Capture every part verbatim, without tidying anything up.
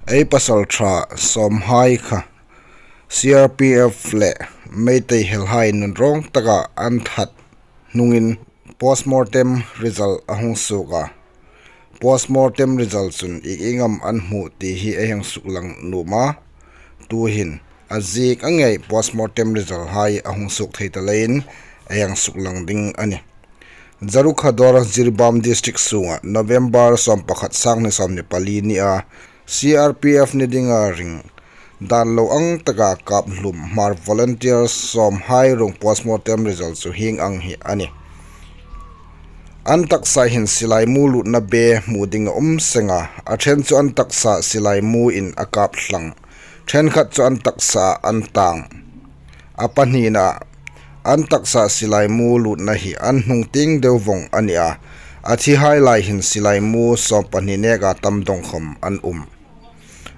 Ei pasalṭha sawmhai kha C R P F le Meitei helhai nunrawng taka an that hnungin postmortem result a hung suok a. Postmortem result chun ieng am an hmu ti hi ei hang suklang nuom a. Tuhin a ziek a ngei postmortem result hai a hung suok thei ta leiin ei hang suklang ding a nih. Jarukhador, Jiribam District sunga November sawmpakhat, sanghni sawmhni pali nia C R P F ni dinga ring dan lo ang taka kap hlum Hmar volunteers sawmhai ruong postmortem result chu hieng ang hi a nih. An taksa hin silai mu lutna be hmu ding a um seng a, a ṭhen chu an taksa silai mu in a kap thlang, ṭhenkhat chu an taksa an tang. A pahnina, an taksa silai mu lutna hi an hnung tieng deu vong a ni a, a thihai lai hin silai mu sawmpahni neka tam dong khom an um.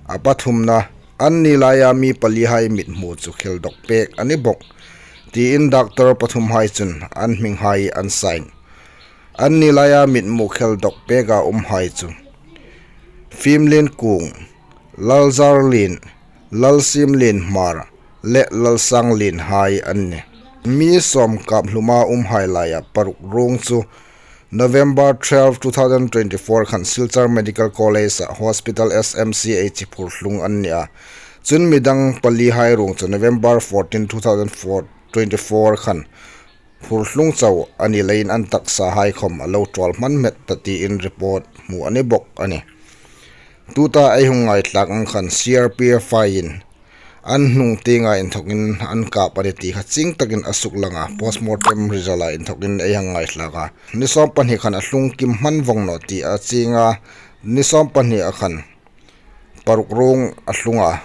A pathumna, anni laia mi palihai mit hmu chu khel dok pek a ni bok, tiin doctor pathumhai chun an hminghai an sign. Anni laia mit hmu khel dok peka umhai chu Fimlien Kung, Lalzarlien, Lalsimlien Hmar le Lalsanglien hai an nih. Mi sawm kap hluma umhai laia paruk ruong chu November twelve, two thousand twenty-four khan Silchar Medical College-a Hospital S M C H phurthlung an ni a. Chun midang palihai ruong chu November fourteen, two thousand four, twenty-four khan phurthlung chau a ni leiin an taksahai khom a lo ṭawl hman met ta tiin report hmu a ni bok a nih. Tuta ei hung ngaithlak ang khan C R P F haiin an hnung tienga inthokin an kap a ni ti kha chieng takin a suklang a, postmortem result-a inthokin ei hang ngaithlak a. Ni sawmpahni khan a hlung kim hman vong naw ti a chieng a, ni sawmpahni a khan paruk ruong a hlung a.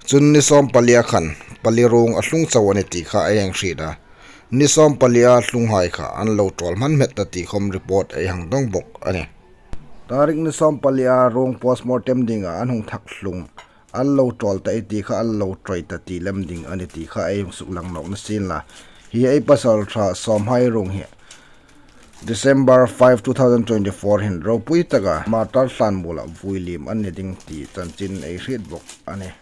Chun ni sawmpalia khan pali ruong a hlung chau a ni ti kha ei hang hriet a. Ni sawmpalia hlunghai kha an lo ṭawl hman met ta ti khom report ei hang dong bok a nih. Tarik ni sawmpalia ruong postmortem dinga an hung thak hlung an lo ṭawl ta ei ti kha an lo ṭoi ta ti lem ding a ni ti kha ei hung suklang nawk ni sien la. Hi ei pasalṭha sawmhai ruong hi December five, two thousand twenty-four hin ropui taka martar thlan mula vui liem an ni ding ti chanchin ei hriet bok a nih.